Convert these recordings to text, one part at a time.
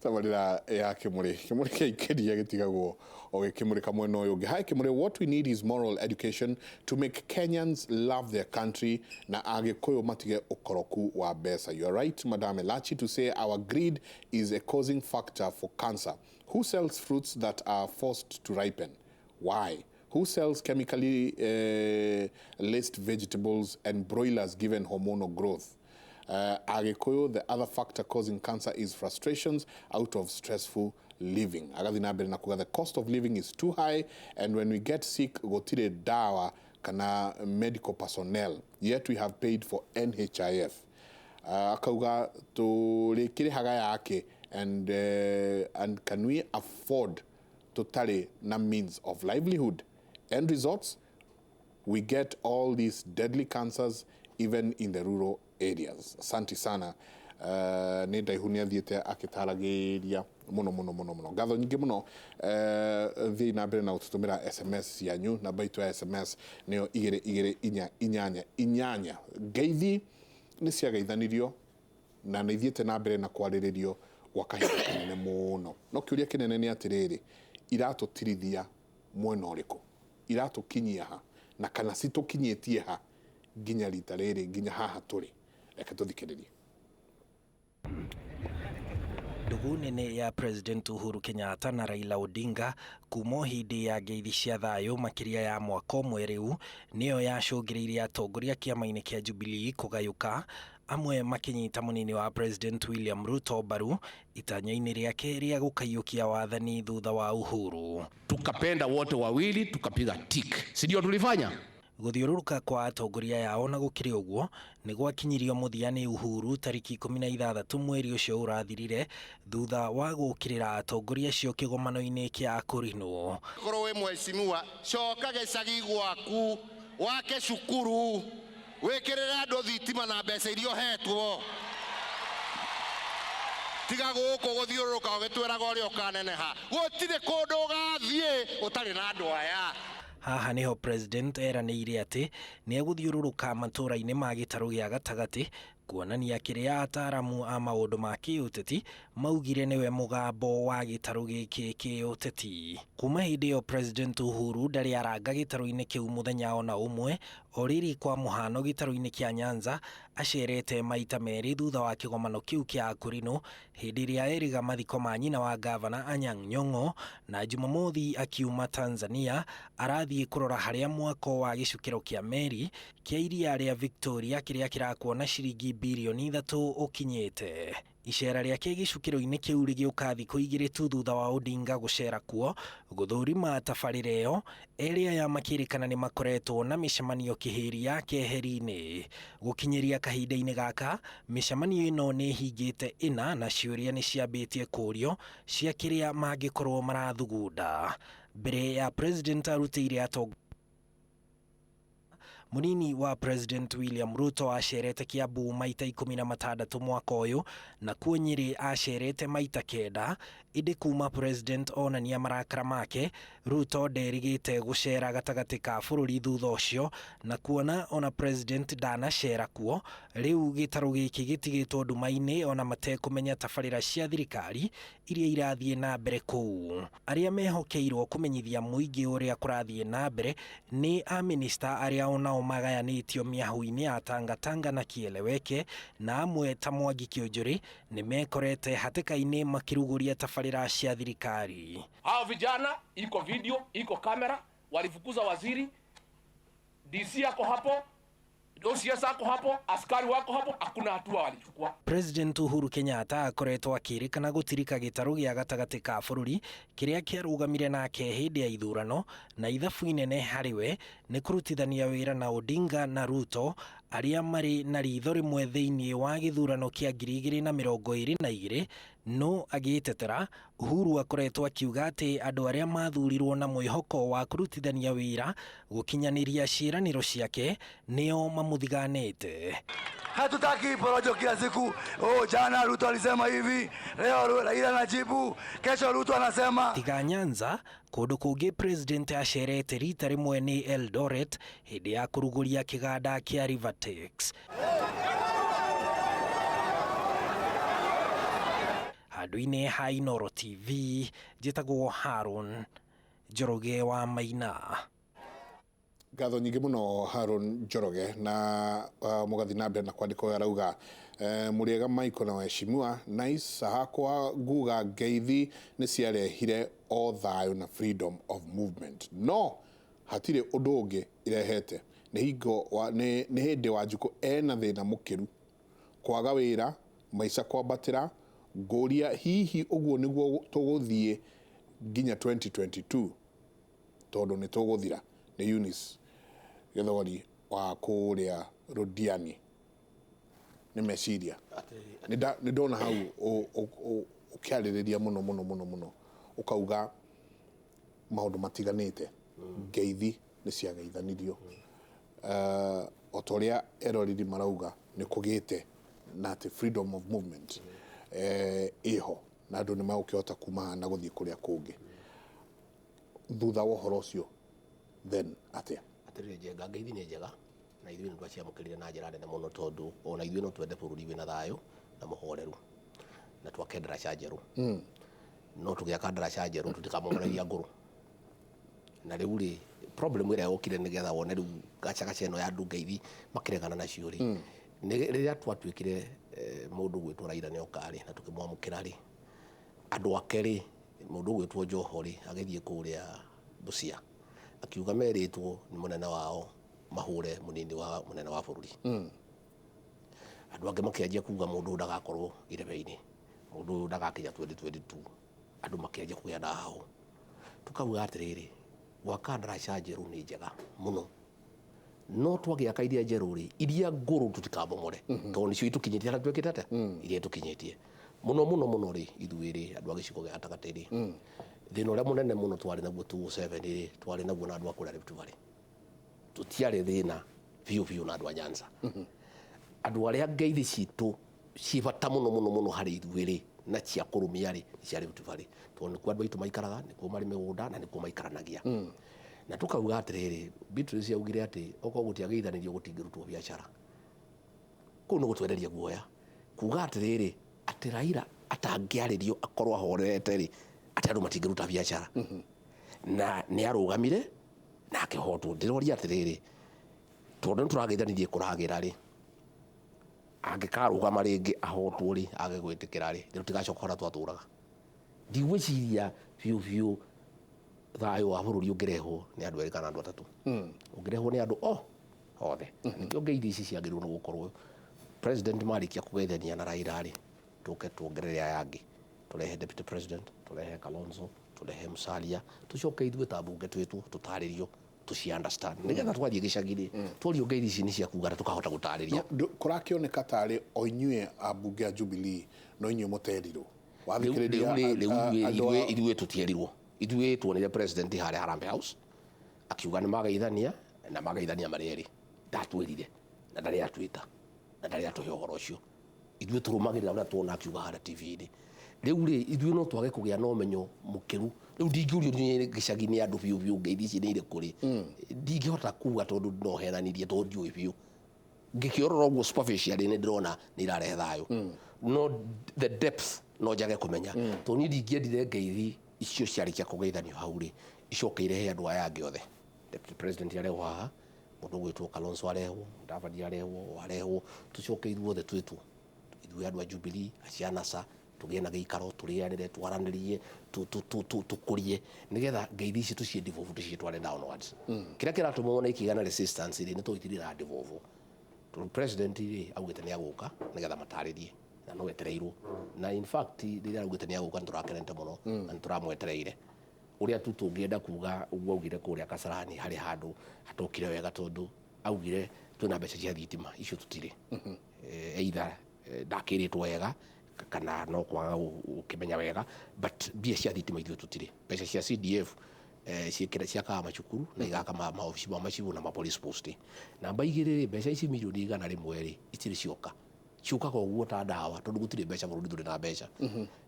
Tabarĩra ya Kĩmũrĩ, Kĩmũrĩ kĩa Ikĩria gĩtigagwo o gĩkĩmũrĩka mwena ũyũ ũngĩ. Hi Kĩmũrĩ, what we need is moral education to make Kenyans love their country na Agĩkũyũ matige ũkoroku wa mbeca. You are right, Madam Elachi, to say our greed is a causing factor for cancer. Who sells fruits that are forced to ripen? Why? Who sells chemically laced vegetables and broilers given hormonal growth? Agĩkũyũ, the other factor causing cancer is frustrations out of stressful living. Agathiĩ na mbere na kuga the cost of living is too high and when we get sick gũtirĩ ndawa kana medical personnel, yet we have paid for NHIF. Akauga tũrĩkĩrĩhaga yake and can we afford tũtarĩ na means of livelihood? End results, we get all these deadly cancers even in the rural areas. Asante sana. Nĩ ndaihu nĩ athiĩte akĩtaragĩria mũno mũno mũno mũno. Ngatho nyingĩ mũno. Thiĩi na mbere na gũtũtũmĩra SMS cianyu. Namba itũ ya SMS nĩyo igĩrĩ igĩrĩ inya inyanya inyanya. Ngeithi nĩ ciageithanirio na nĩ ithiĩte na mbere na kwarĩrĩrio gwa kahinda kanene mũno. No kĩũria kĩnene nĩ atĩrĩrĩ, iratũtirithia mwena ũrĩkũ? Iratũkinyia ha? Na kana citũkinyĩtie ha nginya rita rĩrĩ, nginya haha tũrĩ? Reke tũthikĩrĩrie. Ndũgũ nene ya President Uhuru Kenyatta na Raila Odinga kuma o hĩndĩ ya ngeithi cia thayũ makĩria ya mwaka ũmwe rĩu nĩyo yacũngĩrĩirie atongoria kĩama-inĩ kĩa Jubilee kũgayũka, amwe makĩnyita mũnini wa President William Ruto mbaru itanya-inĩ rĩake rĩa gũkaiyũkia wathani thutha wa Uhuru. Tukapenda wote wawili tukapiga tick, si ndio tulifanya? Gũthiũrũrũka kwa atongoria aya ona gũkĩrĩ ũguo nĩ gwakinyirio mũthia nĩ Uhuru tarĩki 16 mweri ũcio ũrathirire thutha wa gũũkĩrĩra atongoria acio kĩgomano-inĩ kĩa Akũrinũ. Korwo wĩ mheshimiwa, coka gĩcagi gwaku, wake cukuru, wĩkĩrĩre andũ thitima na mbeca iria ũhetwo. Tiga gũkũ gũthiũrũrũka ũgĩtwĩraga ũrĩa ũkaneneha. Gũtirĩ kũndũ ũgathiĩ ũtarĩ na andũ aya. Haha nĩho President eranĩire atĩ nĩ egũthiũrũrũka matũũra-inĩ ma gĩtarũ gĩa gatagatĩ kuonania kĩrĩa ataaramu a maũndũ ma kĩũteti maugire nĩwe mũgambo wa gĩtarũ gĩkĩ kĩũteti. Kuma hĩndĩ ĩyo President Uhuru ndarĩ aranga gĩtarũ-inĩ kĩu mũthenya ona ũmwe, o rĩrĩ kwa mũhano gĩtarũ-inĩ kĩa Nyanza acerete maita merĩ thutha wa kĩgomano kĩu kĩa Akũrinũ hĩndĩ ĩrĩa erĩga mathiko ma nyina wa gavana Anyang' Nyong'o, na Jumamothi akiuma Tanzania arathiĩ kũrora harĩa mwako wa gĩcukĩro kĩa meri kĩa iria rĩa Victoria kĩrĩa kĩrakwo na ciringi birioni 3 ũkinyĩte. Icera rĩake gĩcukĩro-inĩ kĩu rĩgĩũka thikũ igĩrĩ tu thutha wa Odinga gũcera kuo gũthũrima tabarĩra ĩyo, erĩ aya makĩrĩkana nĩ makoretwo na mĩcemanio kĩhĩri ya keheri-inĩ. Gũkinyĩria kahinda-inĩ gaka, mĩcemanio ĩno nĩ ĩhingĩte ĩna na ciũria nĩ ciambĩtie kũũrio cia kĩrĩa mangĩkorwo marathugunda. Mbere ya President arutĩire atongoria Mũnini wa President William Ruto acerete Kiambu maita 16 mwaka ũyũ, na kuo Nyĩrĩ acerete maita 9, ĩndĩ kuma President onania marakara make, Ruto nderĩgĩte gũcera gatagatĩ ka bũrũri thutha ũcio, na kuona ona President ndanacera kuo, rĩu gĩtarũ gĩkĩ gĩtigĩtwo nduma-inĩ ona matekũmenya tabarĩra cia thirikari iria irathiĩ na mbere kũu. Arĩa mehokeirwo kũmenyithia mũingĩ ũrĩa kũrathiĩ na mbere nĩ amĩnĩsta arĩa onao magayanĩtio mĩahũ-inĩ ya Tanga Tanga na Kieleweke, na amwe ta Mwangi Kĩũnjũrĩ nĩ mekorete hatĩka-inĩ makĩrugũria tabarĩra cia thirikari. Hao vijana iko video, iko kamera, walifukuza waziri, DC yako hapo, OCS ako hapo, askari wako hapo, hakuna hatua walichukua. President Uhuru Kenyatta akoretwo akĩrĩkana gũtirika gĩtarũ gĩa gatagatĩ ka bũrũri kĩrĩa kĩarũgamire nake hĩndĩ ya ithurano, na ithabu inene harĩ we nĩ kũrutithania wĩra na Odinga na Ruto arĩa marĩ na ritho rĩmwe thĩinĩ wa gĩthurano kĩa 2022. No agĩĩtetera, Uhuru akoretwo akiuga atĩ andũ arĩa mathurirwo na mwĩhoko wa kũrutithania wĩra gũkinyanĩria ciĩranĩro ciake nĩo mamũthiganĩte. Hatutaki porojo kila siku. Oh, jana Ruto alisema hivi, leo Raila anajibu, kesho Ruto anasema. Tiga Nyanza, kũndũ kũngĩ President acerete rita rĩmwe nĩ Eldoret hĩndĩ ya kũrugũria kĩganda kĩa Rivertex. Handũ Handũ-inĩ ha Inooro TV, njĩtagwo Haron Njoroge wa Maina. Ngatho nyingĩ mũno Haron Njoroge na mũgathi na mbere na kwandĩka ũyũ arauga mũrĩega Michael na waheshimiwa nice hakwa nguga ngeithi nĩ ciarehire o thayũ na freedom of movement no hatirĩ ũndũ ũngĩ irehete nĩ hingo wa, nĩ, nĩ hĩndĩ Wanjikũ ena thĩna mũkĩru kwaga wĩra maica kwambatĩra ngũria hihi ũguo nĩguo tũgũthiĩ nginya 2022 tondũ nĩ tũgũthira. Nĩ Eunice Gĩthogori wa kũrĩa Rũdiani. Nĩ meciria nĩ ndona hau ũkĩarĩrĩria mũno mũno mũno mũno ũkauga maũndũ matiganĩte ngeithi nĩ ciageithanirio o ta ũrĩa eroreri marauga nĩ kũgĩte na atĩ freedom of movement ĩho na andũ nĩ magũkĩhota kuma haha na gũthiĩ kũrĩa kũngĩ thutha wa ũhoro ũcio then atĩa? Atĩrĩrĩ Njenga, ngeithi nĩ njega na ithuĩ nĩ twaciamũkĩrire na njĩra nene mũno tondũ ona ithuĩ no twende bũrũri wĩna thayũ na mũhoreru na twake ndaraca njerũ. No tũgĩaka ndaraca njerũ tũtikamomoreria ngũrũ. Na rĩu rĩ problem ĩrĩa yokire nĩgetha wone rĩu gacagaca ĩno ya andũ ngeithi makĩregana nacio rĩ nĩ rĩrĩa twatuĩkire mũndũ gwĩtwo Raila nĩ oka rĩ na tũkĩmwamũkĩra rĩ andũ ake rĩ mũndũ ũgwĩtwo Joho rĩ agĩthiĩ kũrĩa Busia akiuga merĩtwo nĩ mũnene wao mahũre mũnini wa mũnene wa bũrũri. Andũ angĩ makĩanjia kuga mũndũ ũyũ ndagakorwo irebe-inĩ, mũndũ ũyũ ndagakinya 2022. Andũ makĩanjia kũgĩa na hahũ. Tukauga atĩrĩrĩ, gwaka ndaraca njerũ nĩ njega mũno, no twagĩaka iria njerũ rĩ, iria ngũrũ tũtikamomore tondũ nĩcio itũkinyĩtie harĩa twĩkĩte atĩa, iria itũkinyĩtie mũno mũno mũno rĩ ithuĩ rĩ andũ a gĩcigo gĩa gatagatĩ rĩ thĩna ũrĩa mũnene mũno twarĩ naguo 2007 rĩ twarĩ naguo na andũ a kũrĩa Rift Valley. Tũtiarĩ thĩna biũ biũ na andũ a Nyanza. Andũ arĩa ngeithi citũ ciĩ bata mũno mũno mũno harĩ ithuĩ rĩ na cia kũrũmia rĩ nĩ cia Rift Valley tondũ nĩkuo andũ aitũ maikaraga, nĩkuo marĩ mĩgũnda na nĩkuo maikaranagia. Na tukauga atĩrĩrĩ, Beatrice augire atĩ okorwo gũtiageithanĩrio gũtingĩrutwo biacara. Kũu nĩ gũtwenderia guoya kuga atĩrĩrĩ atĩ Raila atangĩarĩrio akorwo ahorerete rĩ atĩ andũ matingĩruta biacara. Na nĩ arũgamire na akĩhotwo. Ndĩroria atĩrĩrĩ tondũ nĩ tũrageithanirie kũragĩra rĩ angĩkarũgama rĩngĩ ahotwo rĩ age gwĩtĩkĩra rĩ tũtigacoka ũrĩa twatũraga. Ndigwĩciria biũ biũ thayũ wa bũrũri ũngĩrehwo nĩ andũ erĩ kana andũ atatũ. Ũngĩrehwo nĩ andũ o othe. Nĩkĩo ngeithi ici ciagĩrĩirwo nĩ gũkorwo president marĩkia kũgeithania na Raila rĩ tũke tuongerere aya angĩ, tũrehe deputy president, tũrehe Kalonzo, tũrehe Musalia, tũcoke ithuĩ ta mbunge twĩtwo tũtarĩrio tũci understand nĩgetha twathiĩ gĩcagi rĩ tworio ngeithi ici nĩ cia kuga na tũkahota gũtarĩria. Kũrakĩoneka tarĩ o inyuĩ ambunge a Jubilee no inyuĩ mũterirwo. Rĩu ithuĩ tũtierirwo. Ithuĩ tuonire president harĩa Harambee House akiuga nĩ mageithania na mageithania marĩ erĩ. Ndatwĩrire na ndarĩ atwĩta na ndarĩ atũhe ũhoro ũcio. Ithuĩ tũrũmagĩrĩra ũrĩa tuona akiuga harĩa TV-inĩ. Rĩu rĩ ithuĩ no twage kũgĩa na ũmenyo mũkĩru. Rĩu ndingĩũrio niĩ gĩcagi nĩ andũ biũ biũ ngeithi ici nĩ irĩkũ rĩ ndingĩhota kuga tondũ no henanirie tondũ ndiũĩ biũ. Ngĩkĩorora ũguo superficially nĩ ndĩrona nĩ irarehe thayũ. No the depth no njage kũmenya. Tondũ niĩ ndingĩendire ngeithi icio ciarĩkia kũgeithanio hau rĩ icoke irehe andũ aya angĩ othe. Deputy president arehwo haha, mũndũ ũgwĩtwo Kalonzo arehwo, Mudavadi arehwo, arehwo, tũcoke ithuothe twĩtwo ithuĩ andũ a Jubilee, acia NASA, tũgĩe na gĩikaro, tũrĩanĩre, twaranĩrie, tũkũrie nĩgetha ngeithi ici tũciĩ devolve tũcitware downwards. Kĩrĩa kĩratũma wone ikĩgĩa na resistance rĩ nĩ tondũ itirĩ devolve. Tondũ president rĩ augĩte nĩ agũka nĩgetha matarĩrie na no etereirwo. Na in fact rĩrĩa augĩte nĩ agũka nĩ tũrakenete mũno na nĩ tũramwetereire. Ũrĩa tu tũngĩenda kuga ũguo augire kũrĩa Kasarani harĩ handũ hatokire wega tondũ augire twĩna mbeca cia thitima icio tũtirĩ. Either ndakĩrĩtwo wega kana no kwaga gũkĩmenya wega but mbia cia thitima ithuĩ tũtirĩ. Mbeca cia CDF ciakaga macukuru na igaka maobici ma macibũ na ma police post. Namba igĩrĩ rĩ mbeca ici mirioni 100 rĩ itirĩ cioka. Ciũkaga ũguo ta ndawa tondũ gũtirĩ mbeca bũrũri ndũrĩ na mbeca.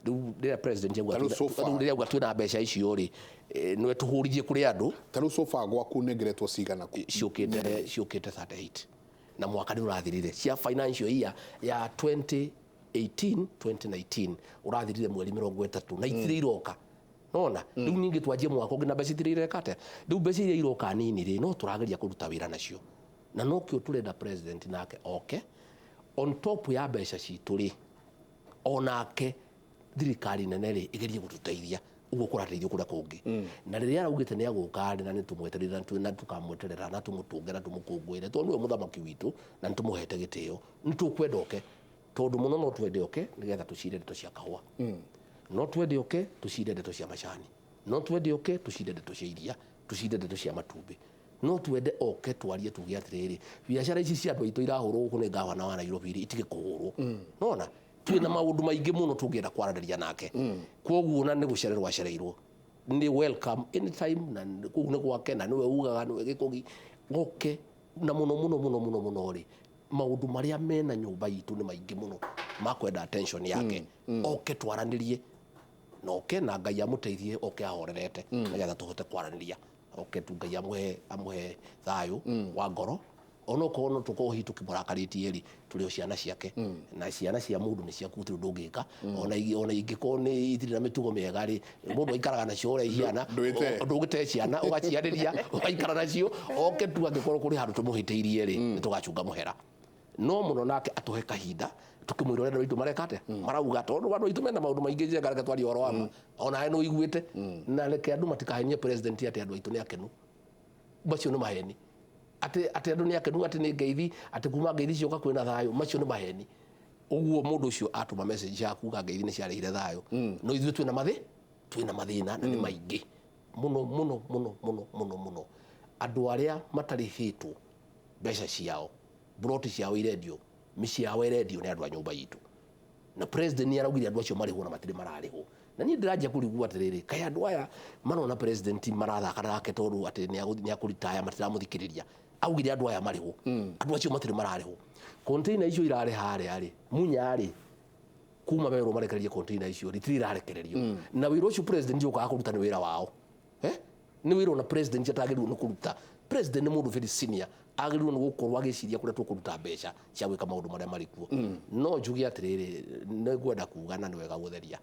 Rĩu rĩrĩa president rĩrĩa auga twĩna mbeca icio rĩ nĩwe tũhũrithie kũrĩ andũ. Ta rĩu so far gwaku nengeretwo cigana? Ciũkĩte 38 na mwaka nĩ ũrathirire cia financial year ya 20 2018 2019 ũrathirire mweri 30 na itirĩ iroka nona rĩu ningĩ twanjie mwaka ũngĩ na mbeca itirĩ ireka atĩa. Rĩu mbeca iria iroka nini rĩ, no tũrageria kũruta wĩra nacio, na nokĩo tũrenda president nake oke on top ya mbeca citũ rĩ, onake thirikari nene rĩ ĩgerie gũtũteithia ũguo kũrateithio kũrĩa kũngĩ. Na rĩrĩa araugĩte nĩ agũka rĩ, na nĩ tũmweterera na tũkamweterera na tũmũtũnge na tũmũkũngũĩre, tondũ nĩwe mũthamaki witũ na nĩ tũmũhete gĩtĩo. Nĩ tũkwenda oke, tondũ mũno no twende oke nĩgetha tũcire ndeto cia kahũa, no twende oke tũcire ndeto cia macani, no twende oke tũcire ndeto cia iria, tũcire ndeto cia matumbĩ, no twende oke twarie tuge atĩrĩrĩ, biacara ici cia andũ aitũ irahũrwo gũkũ nĩ gavana wa Nairobi rĩ, itige kũhũrwo. Nona twĩna maũndũ maingĩ mũno tũngĩenda kwaranĩria nake. Koguo na nĩ gũcererwo acereirwo, nĩ welcome anytime, na kũu nĩ gwake, na nĩwe ugaga nĩwe gĩkũgi oke. Na mũno mũno mũno mũno mũno rĩ, maũndũ marĩa mena nyũmba itũ nĩ maingĩ mũno makwenda attention yake. Oke twaranĩrie, na oke na Ngai amũteithie, oke ahorerete nĩgetha tũhote kwaranĩria. Oke tu Ngai amũhe thayũ wa ngoro, onokorwo no tũkorwo hihi tũkĩmũrakarĩtie rĩ, tũrĩ o ciana ciake, na ciana cia mũndũ nĩ ciaku, gũtirĩ ũndũ ũngĩka. Ona ingĩkorwo nĩ itirĩ na mĩtugo mĩega rĩ, mũndũ aikaraga nacio ũrĩa ihiana. Ndũgĩte. Ndũgĩte ciana ũgaciarĩria ũgaikara nacio. Oke tu, angĩkorwo kũrĩ handũ tũmũhĩtĩirie rĩ, nĩ tũgacunga mũhera, no mũno nake atũhe kahinda tukĩmwĩra ũrĩa andũ aitũ mareka atĩa, marauga, tondũ andũ aitũ mena maũndũ maingĩ. Njenga, reke twarie ũhoro wa ma, onawe nĩ ũiguĩte. Na reke andũ matikahenie president atĩ andũ aitũ nĩ akenu, macio nĩ maheni. Atĩ andũ nĩ akenu, atĩ nĩ ngeithi, atĩ kuma ngeithi cioka kwĩna thayũ, macio nĩ maheni. Ũguo mũndũ ũcio atũma message ya kuga ngeithi nĩ ciarehire thayũ, no ithuĩ twĩna mathĩna na nĩ maingĩ mũno mũno mũno mũno mũno mũno. Andũ arĩa matarĩhĩtwo mbeca ciao, broti ciao irendio, mĩciĩ yao ĩrendio nĩ andũ a nyũmba itũ, na president nĩ araugire andũ acio marĩhwo na matirĩ mararĩhwo. Na niĩ ndĩranjia kũrigwo atĩrĩrĩ, kaĩ andũ aya marona president marathaka nake tondũ atĩ nĩ akũritaya matiramũthikĩrĩria? Augire andũ aya marĩhwo, andũ acio matirĩ mararĩhwo. Container icio irarĩ harĩa rĩ, Munya rĩ, kuma merwo marekererie container icio rĩ, itirĩ irarekererio. Na wĩra ũcio president okaga kũruta nĩ wĩra wao, eh? Nĩ wĩra ona president atagĩrĩirwo nĩ kũruta. President nĩ mũndũ very senior, agĩrĩirwo nĩ gũkorwo agĩciria kũrĩa tũkũruta mbeca cia gwĩka maũndũ marĩa marĩ kuo. No njuge atĩrĩrĩ, nĩ ngwenda kuga na nĩ wega gũtheria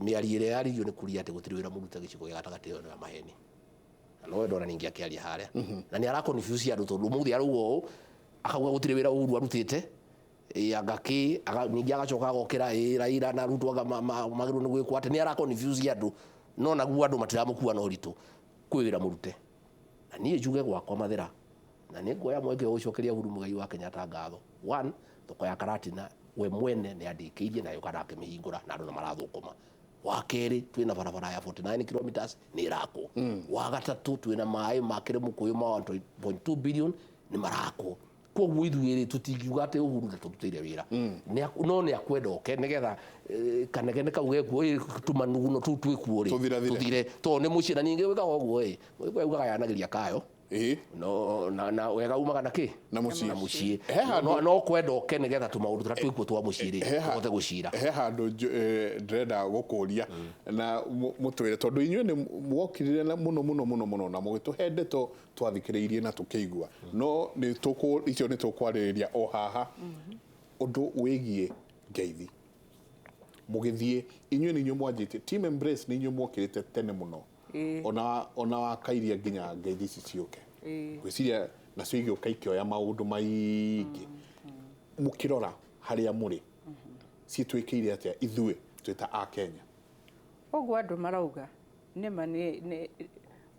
mĩario ĩrĩa yaririo nĩ kuria atĩ gũtirĩ wĩra mũrute gĩcigo gĩa gatagatĩ. Ĩyo nĩ ya maheni, na no wendo ona ningĩ akĩaria harĩa na nĩ ara confuse andũ, tondũ ũmũthĩ arauga ũũ, akauga gũtirĩ wĩra Uhuru arutĩte. Ĩ, anga kĩ ningĩ agacoka agokĩra ĩ Raila na Ruto anga magĩrĩirwo nĩ gwĩkwo atĩ nĩ ara confuse andũ. No naguo andũ matiramũkua na ũritũ kwĩ wĩra mũrute. Na niĩ njuge gwakwa mathĩra, na nĩ nguoya mweke wa gũcokeria Uhuru Muigai wa Kenyatta ngatho. One, thoko ya Karatina we mwene nĩ andĩkĩirie na yũka na akĩmĩhingũra na andũ nĩ marathũkũma. Wa kerĩ, twĩna barabara ya 49 kilometers nĩ ĩrakwo. Wa gatatũ, twĩna maĩ ma Kĩrĩmũkũyũ ma 1.2 billion nĩ marakwo. Koguo ithuĩ rĩ, tũtingiuga atĩ Uhuru ndatũrutĩire wĩra. No nĩ akwenda oke nĩgetha kanegene kau gekuo ĩ, tũmanuguno tũu twĩkuo rĩ, Tũthirathire. Tũthire, tondũ nĩ mũciĩ. Na ningĩ gwĩkaga ũguo ĩ, ugaga yanageria kayo. No na wega umaga na kĩ? Na mũciĩ. Na mũciĩ. He handũ- No kwenda oke nĩgetha tũmaũndũ tũrĩa twĩkuo twa mũciĩ rĩ, tũhote gũcira. He handũ ndĩrenda gũkũria na mũtwĩre, tondũ inyuĩ nĩ mwokirire na mũno mũno mũno mũno na mũgĩtũhe ndeto twathikĩrĩirie na tũkĩigua, no nĩ tũkũ icio nĩ tũkwarĩrĩria o haha. Ũndũ wĩgiĩ ngeithi, mũgĩthiĩ inyuĩ nĩ inyuĩ mwanjĩtie Team Embrace, nĩ inyuĩ mwokĩrĩte tene mũno. Ona wakairia nginya ngeithi ici ciũke. Ngwĩciria nacio igĩũka ikĩoya maũndũ maingĩ. Mũkĩrora harĩa mũrĩ, citwĩkĩire atĩa ithuĩ twĩ ta a Kenya? Ũguo andũ marauga nĩma nĩ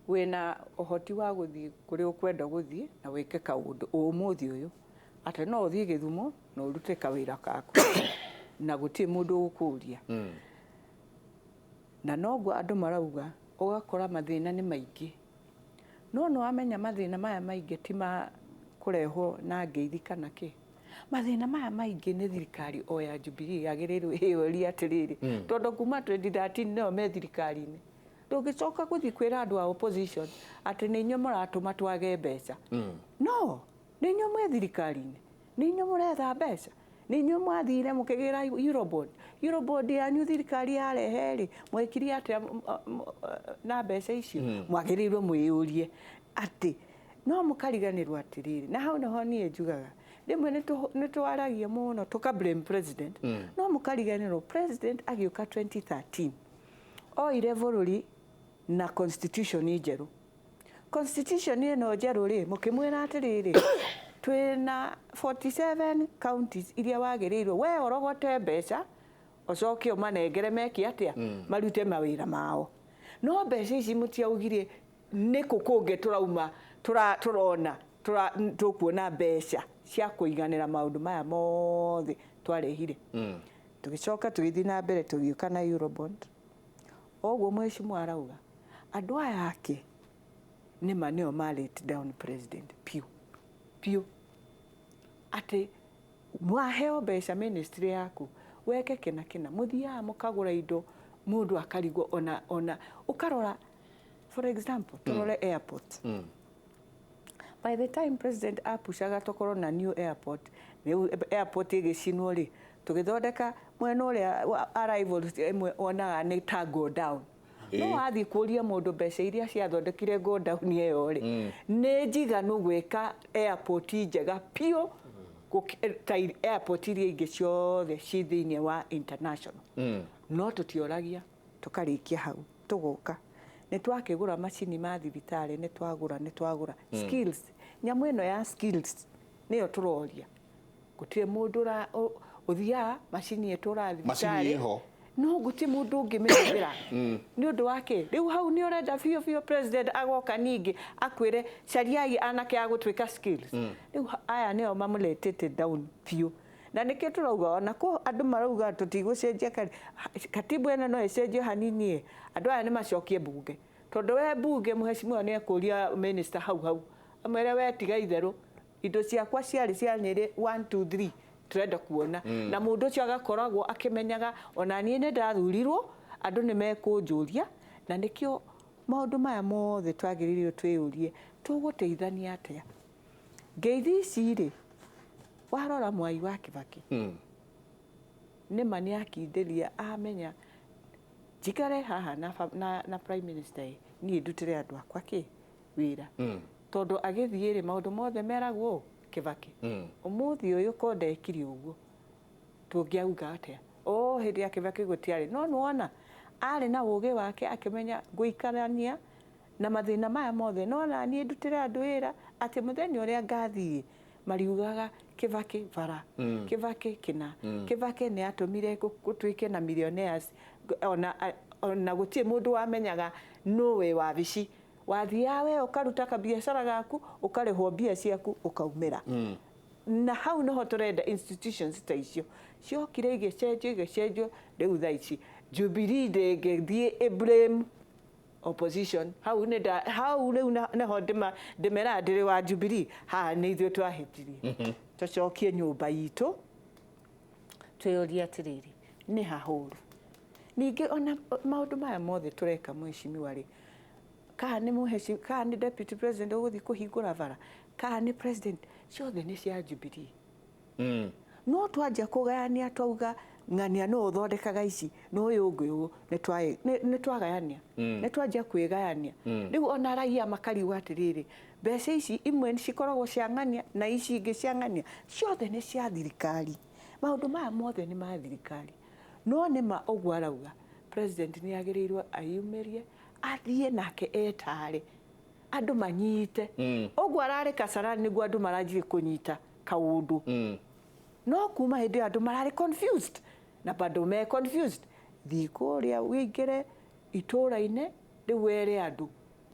wĩna ũhoti wa gũthiĩ kũrĩa ũkwenda gũthiĩ na wĩke kaũndũ ũmũthĩ ũyũ, atĩ no ũthiĩ Gĩthumo na ũrute kawĩra kaku na gũtirĩ mũndũ ũgũkũria. Na noguo andũ marauga, ũgakora mathĩna nĩ maingĩ, no nĩ wamenya mathĩna maya maingĩ ti ma kũrehwo na ngeithi kana kĩ. Mathĩna maya maingĩ nĩ thirikari o ya Jubilee yagĩrĩirwo ĩyũrie atĩrĩrĩ, tondũ kuma 2013 nĩo me thirikari-inĩ, ndũngĩcoka gũthiĩ kwĩra andũ a opposition atĩ nĩ inyuĩ mũratũma twage mbeca. No nĩ inyuĩ mwĩ thirikari-inĩ, nĩ inyuĩ mũretha mbeca, nĩ inyuĩ mwathire mũkĩgĩra Eurobond. Eurobond yanyu thirikari yarehe rĩ, mwekire atĩa na mbeca icio? Mwagĩrĩirwo mwĩyũrie atĩ no mũkariganĩrwo atĩrĩrĩ, na hau nĩho niĩ njugaga Rĩmwe nĩ twaragia mũno tũka blame president, no mũkariganĩrwo president agĩũka 2013 oire bũrũri na constitution njerũ. Constitution ĩno njerũ rĩ, mũkĩmwĩra atĩrĩrĩ, twĩna 47 counties iria wagĩrĩirwo we ũrogote mbeca ũcoke ũmanengere meke atĩa, marute mawĩra mao. No mbeca ici mũtiaugire nĩ kũ kũngĩ tũrauma tũrona tũkuona mbeca cia kũiganĩra maũndũ maya mothe twarehire. Tũgĩcoka tũgĩthiĩ na mbere tũgĩũka na Eurobond. Ũguo mheshimiwa arauga andũ aya ake nĩma nĩo ma let down president piũ piũ, atĩ mwaheo mbeca ministry yaku weke kĩna kĩna, mũthiaga mũkagũra indo mũndũ akarigwo ona ũkarora. For example, tũrore airport. By the time president apushaga tũkorwo na new airport, rĩu airport ĩgĩcinwo rĩ, tũgĩthondeka mwena ũrĩa arrivals ĩmwe wonaga nĩ ta go down. No wathiĩ kũria mũndũ mbeca iria ciathondekire go down ĩyo rĩ, nĩ njiganu gwĩka airport njega piũ ta airport iria ingĩ ciothe ci thĩinĩ wa international. No tũtioragia tũkarĩkia hau tũgoka nĩ twakĩgũra macini ma thibitarĩ, nĩ twagũra skills. Nyamũ ĩno ya skills nĩyo tũroria, gũtirĩ mũndũ ũthiaga macini ĩtũraga Macini thibitarĩ ĩho. No gũtirĩ mũndũ ũngĩmĩhũthĩra nĩ ũndũ wa kĩ. Rĩu hau nĩ ũrenda biũ biũ president agoka ningĩ akwĩre cariai anake a gũtuĩka skills. Rĩu aya nĩo mamũletete down biũ, na nĩkĩo tũrauga ona kũ andũ marauga tũtigũcenjia katibu ĩno no ĩcenjio hanini ĩ, andũ aya nĩ macokie bunge, tondũ we bunge mheshimiwa nĩ ekũria minister hau hau amwĩre, we tiga itherũ, indo ciakwa ciarĩ cia Nyĩrĩ 1 2 3 tũrenda kuona. Na mũndũ ũcio agakoragwo akĩmenyaga ona niĩ nĩ ndathurirwo andũ nĩ mekũnjũria. Na nĩkĩo maũndũ maya mothe twagĩrĩirwo twĩyũrie, tũgũteithania atĩa? Ngeithi ici rĩ, warora Mwai wa Kibaki nĩma nĩ akindĩria amenya njikare haha na prime minister ĩ, niĩ ndutĩre andũ akwa kĩ wĩra, tondũ agĩthiĩ rĩ, maũndũ mothe meragwo Kibaki. Ũmũthĩ ũyũ ko ndekire ũguo, tũngĩauga atĩa? O hĩndĩ ya Kibaki gũtiarĩ no nĩwona arĩ na ũgĩ wake akĩmenya ngũikarania na mathĩna maya mothe, no na niĩ ndutĩre andũ wĩra atĩ mũthenya ũrĩa ngathiĩ mariugaga Kibaki bara, Kibaki kĩna, Kibaki nĩ atũmire gũtuĩke na millionaires. Ona gũtirĩ mũndũ wamenyaga nũ wĩ wabici, wathiaga we ũkaruta kabiacara gaku ũkarĩhwo mbia ciaku ũkaumĩra. Na hau noho tũrenda institutions ta icio ciokire igĩcenjio igĩcenjio. Rĩu thaa ici Jubilee ndĩngĩthiĩ ĩ blame opposition hau nĩ hau rĩu nĩho ndĩmeraga ndĩrĩ wa Jubilee, haha nĩ ithuĩ twahĩtirie. Tũcokie nyũmba itũ twĩyũrie atĩrĩrĩ, nĩ hahũru ningĩ ona maũndũ maya mothe tũreka mheshimiwa rĩ, kana nĩ mũheci, kana nĩ deputy president ũgũthiĩ kũhingũra bara, kana nĩ president, ciothe nĩ cia Jubilee. No twanjia kũgayania twauga ng'ania no ũthondekaga ici no ũyũ ũngĩ ũũ, nĩ twagayania, nĩ twanjia kwĩgayania. Rĩu ona raia makarigwo atĩrĩrĩ, mbeca ici imwe cikoragwo cia ng'ania na ici ingĩ cia ng'ania, ciothe nĩ cia thirikari. Maũndũ maya mothe nĩ ma thirikari. No nĩ ma ũguo arauga president nĩ agĩrĩirwo ayumĩrie athiĩ nake etare andũ manyite ũguo ararĩ Kasarani nĩguo andũ maranjirie kũnyita kaũndũ. No kuma hĩndĩ ĩyo andũ mararĩ confused na bado me confused. Thiĩ kũrĩa wĩingĩre itũũra-inĩ rĩu were andũ.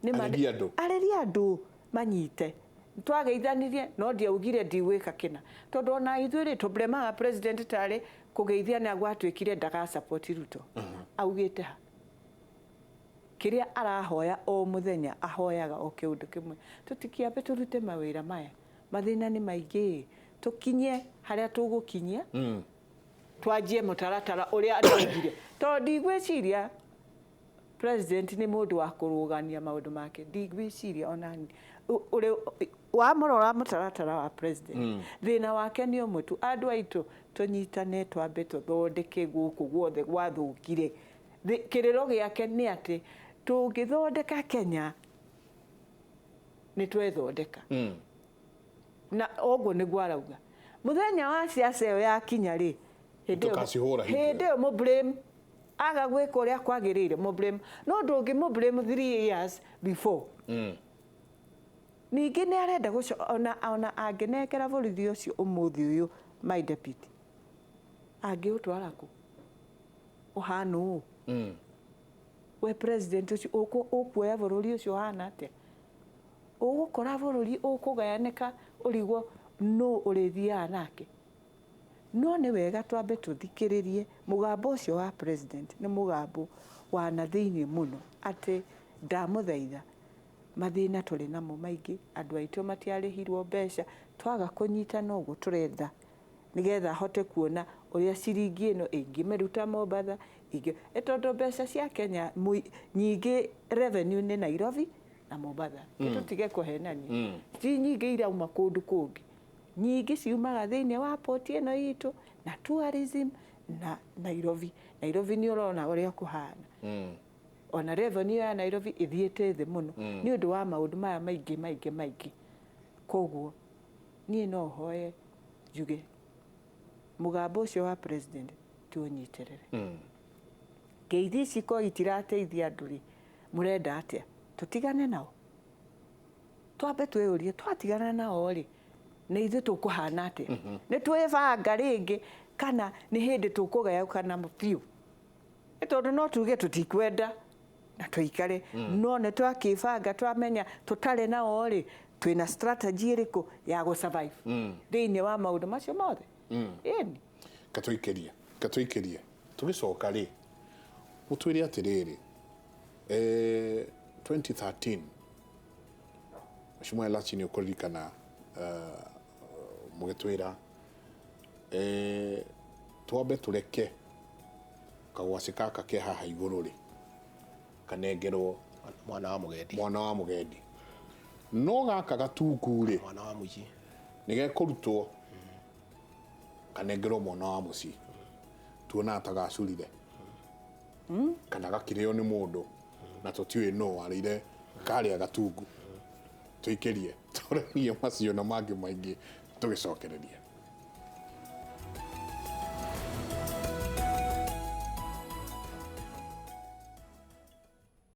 Arĩria andũ. Arĩria andũ manyite twageithanirie, no ndiaugire ndigwĩka kĩna, tondũ ona ithuĩ rĩ tũblemaga president tarĩ kũgeithia nĩ gwatuĩkire ndaga support Ruto. Augĩte ha kĩrĩa arahoya o mũthenya, ahoyaga o kĩũndũ kĩmwe, tũtikĩambe tũrute mawĩra maya, mathĩna nĩ maingĩ, tũkinye harĩa tũgũkinyia, twanjie mũtaratara ũrĩa araugire, tondũ ndigwĩciria president nĩ mũndũ wa kũrũgania maũndũ make. Ndigwĩciria ona ũrĩ wamũrora mũtaratara wa president, thĩna wake nĩ ũmwe tu, andũ aitũ tũnyitane twambe tũthondeke gũkũ guothe gwathũkire. Kĩrĩro gĩake nĩ atĩ tũngĩthondeka Kenya nĩ twethondeka, na ũguo nĩguo arauga. Mũthenya wa ciaca ĩyo yakinya rĩ, hĩndĩ ĩyo- Tũkacihũra hingo ĩyo. hĩndĩ ĩyo mũ blame aga gwĩka ũrĩa kwagĩrĩire, mũ blame, no ndũngĩ mũ blame 3 years before. Ningĩ nĩ arenda gũco ona angĩnengera borithi ũcio ũmũthĩ ũyũ, my deputy, angĩũtwara kũ ũhana ũũ? We president ũcio ũkuoya bũrũri ũcio ũhana atĩa? Ũgũkora bũrũri ũkũgayanĩka, ũrigwo nũ ũrĩthiaga nake. No nĩ wega twambe tũthikĩrĩrie mũgambo ũcio wa president. Nĩ mũgambo wa na thĩinĩ mũno, atĩ ndamũthaitha, mathĩna tũrĩ namo maingĩ, andũ aitũ matiarĩhirwo mbeca, twaga kũnyitana ũguo tũretha nĩgetha ahote kuona ũrĩa ciringi ĩno ĩngĩmĩruta Mombatha ingĩ, ĩ tondũ mbeca cia Kenya nyingĩ revenue nĩ Nairobi na Mombatha. Tũtige kũhenania, ti nyingĩ irauma kũndũ kũngĩ, nyingĩ ciumaga thĩinĩ wa port ĩno itũ na tourism na Nairobi. Nairobi nĩ ũrona ũrĩa kũhana. Ona revenue ya Nairobi ĩthiĩte thĩ mũno nĩ ũndũ wa maũndũ maya maingĩ maingĩ maingĩ. Koguo niĩ no hoe njuge mũgambo ũcio wa president tuũnyitĩrĩre. Ngeithi ici ko itirateithia andũ rĩ, mũrenda atĩa? Tũtigane nao? Twambe twĩyũrie, twatigana nao rĩ, nĩ ithuĩ tũkũhana atĩa? Nĩ twĩbanga rĩngĩ kana nĩ hĩndĩ tũkũgayũkana biũ? Nĩ tondũ no tuge tũtikwenda na tũikare, no nĩ twakĩbanga, twamenya tũtarĩ nao rĩ, twĩna strategy ĩrĩkũ ya gũ survive thĩinĩ wa maũndũ macio mothe? Ĩni. Katũikĩrie, katũikĩrie, tũgĩcoka rĩ, mũtwĩre atĩrĩrĩ, 2013 Mheshimiwa Elachi, nĩ ũkũririkana mũgĩtwĩra twambe tũreke kagwacĩ gaka ke haha igũrũ rĩ kanengerwo mwana wa mũgendi. Mwana wa mũgendi, no gaka gatungu rĩ, mwana wa mũciĩ, nĩ gekũrutwo kanengerwo mwana wa mũciĩ. Tuonaga ta gacurire kana gakĩrĩo nĩ mũndũ na tũtiũĩ no warĩire karĩa gatungu. Tũikĩrie tũranie macio na mangĩ maingĩ tũgĩcokereria.